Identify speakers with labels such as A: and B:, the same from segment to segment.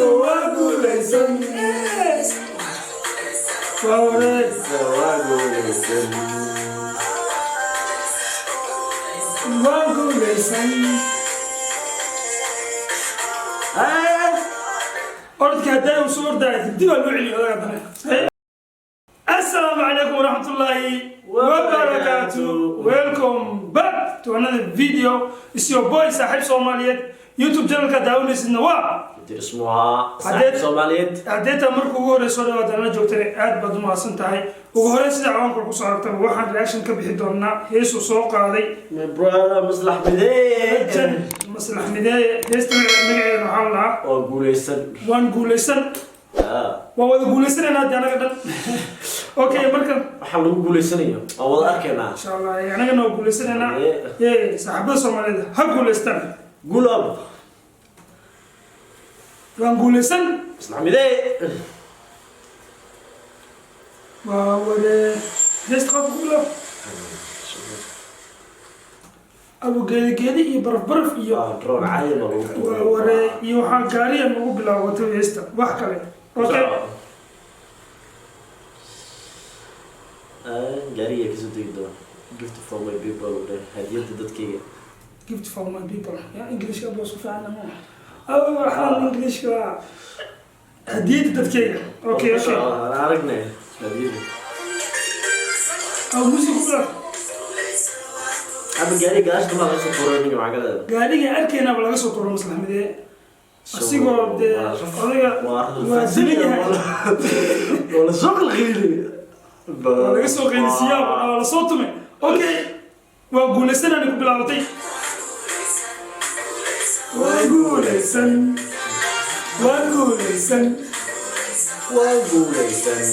A: Waa guulaysan, waa wareeg.
B: Waa guulaysan.
A: Waa guulaysan. Orodka haddaa uu soo ordaya, dib baa loo celiyo odaga dane. Assalaamu calaykum waraxmatullaahi wabarakaatu. Welcome back to another video. Is your boy Saaxiib Soomaaliyeed. YouTube channelka daawanaysidna waa
B: Dirsmuha Saaxiib Soomaaliyeed.
A: Haddeetaa marka ugu horeysa soo dhawaad nala joogtana, aad baad u mahadsan tahay. Ugu horeyn, sida cawaanka kusoo aragtaba, waxaan reaction ka bixi doonaa heesuu soo qaaday
B: My brother Maslax Midee.
A: Jan Maslax Mideeye. Heesta magaceeda waxaa la dhahaa
B: Waa guulaysan.
A: Waan guulaysan. Waan wada guulaysanayna haddi anaga dhan. Okay, marka
B: Waxaa lagu guulaysanayo waan wada arkaynaa.
A: Insha Allah anagana waa guulaysanaynaa. Ee saaxiibada Soomaaliyeed ha guulaystaan.
B: Gulab.
A: Waan guulaysan.
B: Maslax Midee.
A: Waa wade heesta qaabka ku bilaab abu geedi geedi iyo baraf baraf iyo
B: Drone caadi ma lagu
A: waa ware iyo waxaa gaariya nagu bilaabatay heesta, wax kale. Okay.
B: Gaariga kasoo degi doona. Gift for my people dheh, hadiyada dadkayga.
A: Gift for my people ya Englishka boo su fiican ama aw waxaan Englishka waa hadiyada dadkayga. Okay.
B: Aan aragnay hadiyada.
A: Aw music ku bilaab.
B: Ama gaariga gadaasha laga soo tuuray ninka maxaa ka leedahay?
A: Gaariga arkaynaba laga soo tuuro Maslax Midee, asigoo dee odayga waa dilan yahay.
B: Waa la soo qalqiilay.
A: Waa laga soo qaylisiiyaa, waa la soo tumay. Okay, waa guulaysanani ku bilaabatay. Waa guulaysan, waa guulaysan.
B: Waa guulaysan.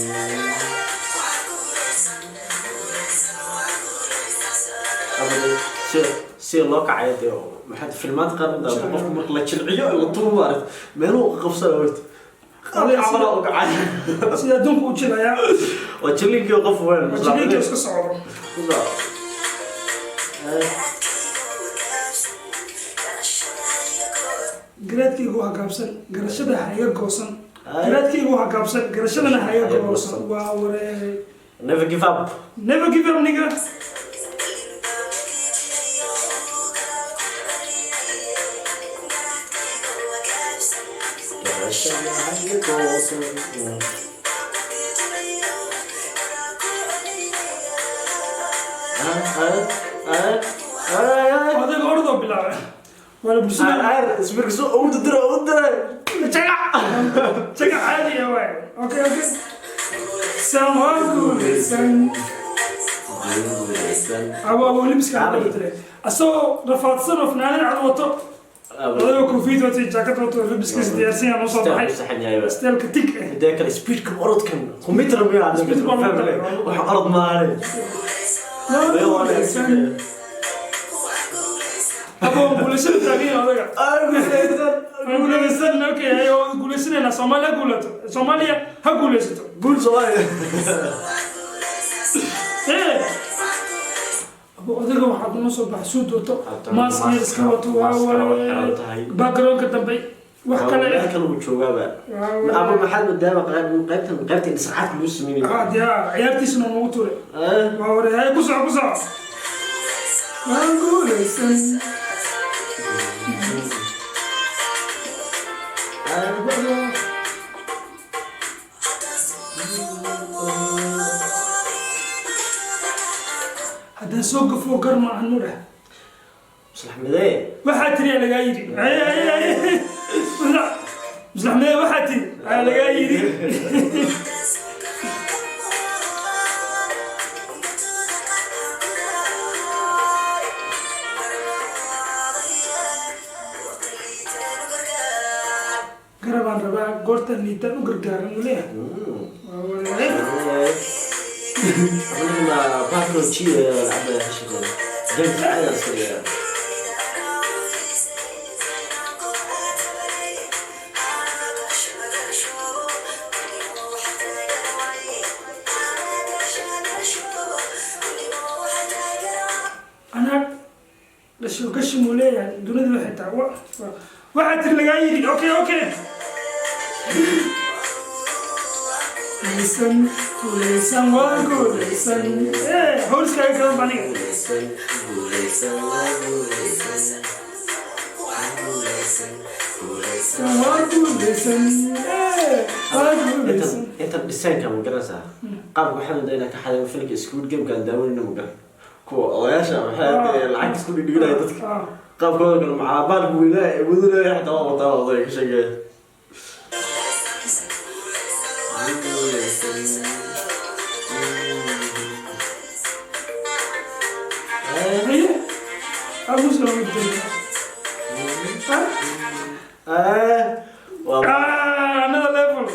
B: Ama dee si loo kacayo dee, maxaa filmaanta qaar mid ah, qofka marka la jilciyo la tumo, maaragt meeluhu qabsana horta
A: Odayga
B: camalaa u kacay.
A: Sida adduunka u jilayaa.
B: Waa jilinkii qof weyn.
A: Waa jilinka iska socdo.
B: Ku soco.
A: Garaadkaygu waa gaabsan, garashada ha iga goosan. Garaadkaygu waa gaabsan, garashadana ha iga goosan. Waa waree.
B: Never give up.
A: Never give up, nigga.
B: Garashada ha iga goosan. Ah.
A: Odayga ordoo bilaabay, waa la bursanaya.
B: Isbirkisu ugu dira, ugu diray.
A: Jaga jaga caadiya waay. Okay, san waa guulaysan. Abo abo libiska hadda bedelay, asagoo rafaadsan oo fanaanad cad wato, odayga koofiyad wato iyo jaakad wato, libiskiisa diyaarsan yahay, noo soo baxay.
B: Saxan yahay.
A: Steelka tig eh.
B: Midda kale, speedka orodkan computer miyaa?
A: Speed baa lagu talay.
B: Wax orod maahan.
A: Waa guulaysan. Abo guulaysana taagan yahay odaga. Waan guulaysan. Okay, ayo waan guulaysanaynaa. Soomaaliya ha guulato, Soomaaliya ha guulaysato.
B: Guul Soomaaliya.
A: Ee abo odayga waxaad noo soo baxay suud wato, mask yar iska wato. Waa
B: Mask waa xiran
A: waa
B: tahay.
A: Backgroundka dambe wax kale
B: meel
A: eh.
B: Kale uu joogaaba. Ama maxaad moodaaba qaybtan qaybta indhisarcaadka lagu sameynay.
A: Ah, dee ciyaartiisuna nagu tuuray. Waa ware. Hay, ku soco, ku soco. Waan guulaysan. Haddaan soo gafoo gar ma ahan mudhah.
B: Maslax Midee.
A: Waxaa tiri aa lagaa yidhi. Ay, ay, ay. Maslax Midee, waxaa tiri aa lagaa yidhi. Garabaan rabaa goortaan liitaan u gargaaran u leeyahay. Waa wareer.
B: Aniguna background chi lacaba ka shaqeeya games caadi iska dhigaa.
A: Anaa dhasho gashi muu leeyahay, dunida waxay tahay waxaa tiri lagaa yidhi. Okay. Guulaysan, guulaysan, waa guulaysan. Howliskaaga gadan ba aniga.
B: Guulaysan, guulaysan, waa guulaysan. Waa guulaysan, guulaysan.
A: Waa guulaysan. Waa guulaysan.
B: Inta designka ma garanaysaa? Qaabka waxaa moodaa inaan ka xaday filimka Squid Game-ka aan daawanayno, ma garan, kuwa odayaasha waxay hadee lacag isku dhigdhiganaya dadka. Qaabkooda kale macaa weynaa ee wadunaya xataa waa wataa odayga ka sheegaya.
A: Haye, aamus lama bedelo.
B: Waa
A: Ah, another level.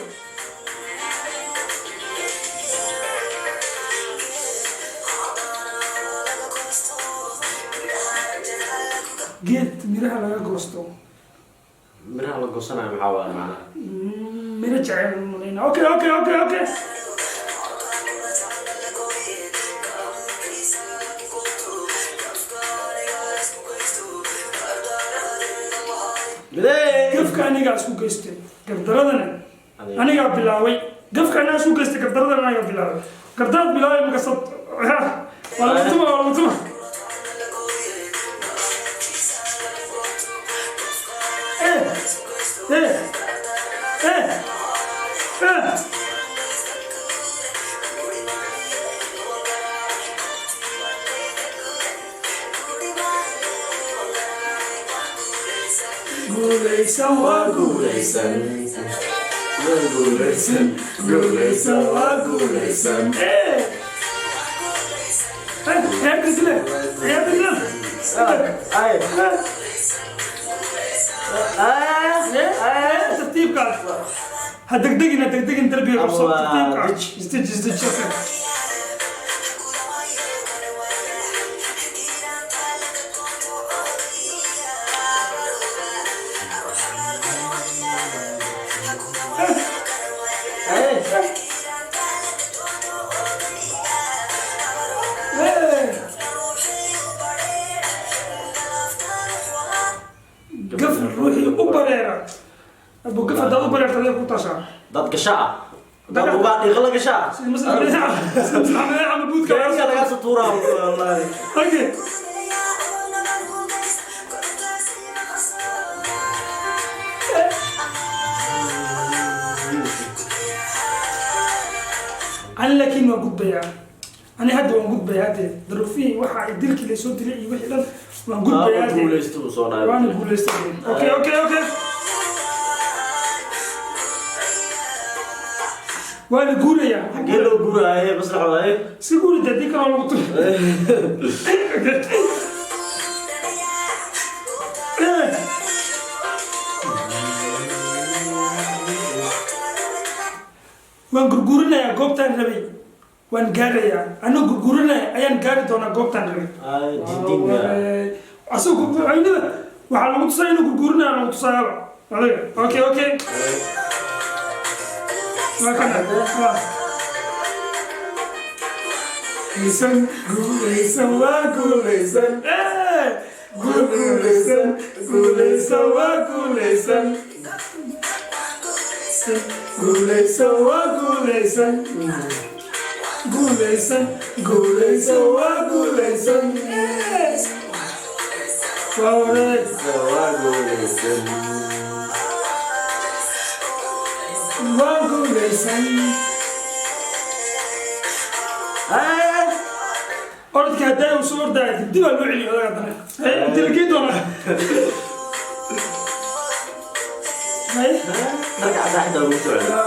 A: Geed miraha laga goosto.
B: Miraha la goosanayo maxaa waa macnaha?
A: Miro jecel malayna. Okay.
B: Midee.
A: Gafka anigaa isku geystay, gardaradana anigaa bilaabay. Gafka anigaa isku geystay, gardaradana anigaa bilaabay. Gardarad bilaabay makasad waa lagu tuma, waa lagu tuma. Eh eh eh eh. Guulaysan, waa guulaysan.
B: Waa guulaysan, guulaysan, waa guulaysan.
A: Eh eh, ciyaarta dile, ciyaarta dile.
B: Ay
A: Eh, tartiibkaas ha degdegin, ha degdegin, darbiga qabso.
B: Ama
A: Tartiibka.
B: deji.
A: Isdeji, isdeji, okay.
B: Ay.
A: Eh. Gaf ruuxii u bareera abu gaf haddaad u bareerto aday ku tashaa.
B: Dad gasha ah, dad ugaa dhiiqa la gasha ah.
A: Sida masla camal buudka.
B: Gaariga lagaa soo tuuraa wallaahi.
A: Okay. Ani laakiin waan gudbayaa, ani hadda waan gudbayaa dee. Daruufihii waxa ay dilkii laysoo dilay iyo wixii dhan waan gudbayaa dee.
B: Guulaysto uu soo dhaay.
A: Waana guulaystay. Okay, waana guurayaa.
B: Xagee loo guuraaye, maslax waaye?
A: Iska guuri dee, haddii kaloo lagu turi. Okay. Eh. Waan gurgurinayaa goobtaan rabay, waan gaarayaa. Anoo gurgurinaya ayaan gaari doonaa goobtaan rabay.
B: Ay, diidin.
A: Asagoo aynada waxaa lagu tusaa inuu gurgurinaya, lagu tusayaaba adiga. Okay, waa kana waa guulaysan, guulaysan, waa guulaysan. Eh, guulaysan, guulaysan, waa guulaysan, guulaysan, waa guulaysan, guulaysan, guulaysan, waa guulaysan. Eh, waa wareeg.
B: Waa guulaysan.
A: Waa guulaysan.
B: Ay.
A: Orodka haddaa uu soo ordaya dib dib aa loo celiyo odaga haddana. Haye, inta la gei doonaa. Haye.
B: Dharka caddaa xitaa lagu soo celiyo.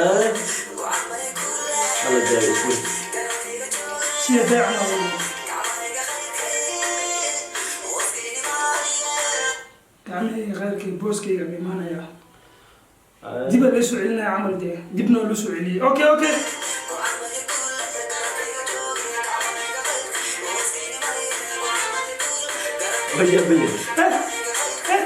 B: Ay, alla jaayo isku.
A: Sida daacna. Gacmahayga khayrkay booskayga ba imaanaya.
B: Ay.
A: Dib aa loo soo celinaya camal dee, dibna waa loo soo celiyey. Okay.
B: Waya baya.
A: Eh eh.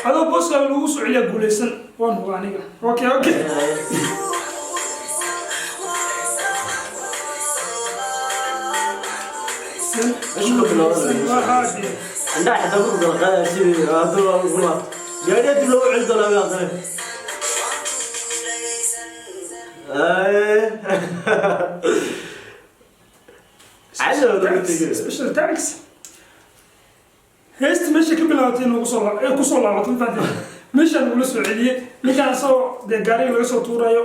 A: Adoo booskaaga lagu soo celiyaa guulaysan, waan huba aniga. Okay. Guulaysan,
B: Meesha ka bilowda.
A: Waa haadi.
B: Indhaha xitaa ku kala qaadaya sidii hadduu ugu laabto. Gaariga dib loogu celi doonaa miyaa haddana? Ay. Caadi waa lagu tegay.
A: Special thanks. Heesta meesha ka bilaabatay inuu kusoo ee kusoo laabatay, ma fahanteen? Meeshaan ugula soo celiyey ninkaan, asagoo dee gaariga laga soo tuurayo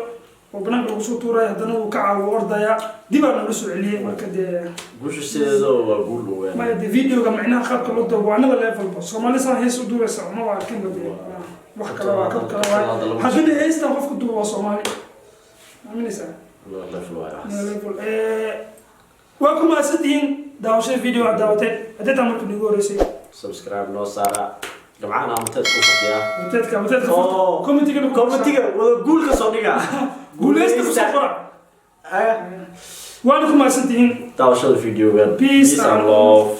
A: oo banaanka lagu soo tuurayo, haddana wuu ka caawo ordayaa, dibaa nagula soo celiyey. Marka dee
B: Guusha sideeda waa guul weyn.
A: Maya, dee videoga macnaha qaabka loo duubo waa another level ba. Soomaali saan hees u duubaysa ma waa arkin ba dee. Wax kale waa, kab kale waa. Haddana heestan qofka duuba waa Soomaali, aaminaysaa?
B: Another level waaye waxaas.
A: Another level. Waa ku mahadsantihiin daawashada video aad daawateen. Haddii taa markii nagu horeysay,
B: Subscribe noo saara. Gamcahana amateed ku fadhiyaa.
A: Mateedka, mateedka.
B: Oo.
A: Commentiga.
B: Commentiga wada guul ka soo dhiga.
A: Guuleysta kusoo qora.
B: Ah.
A: Waana ku mahadsantihiin
B: Daawashada videogan.
A: Peace
B: and
A: and
B: love.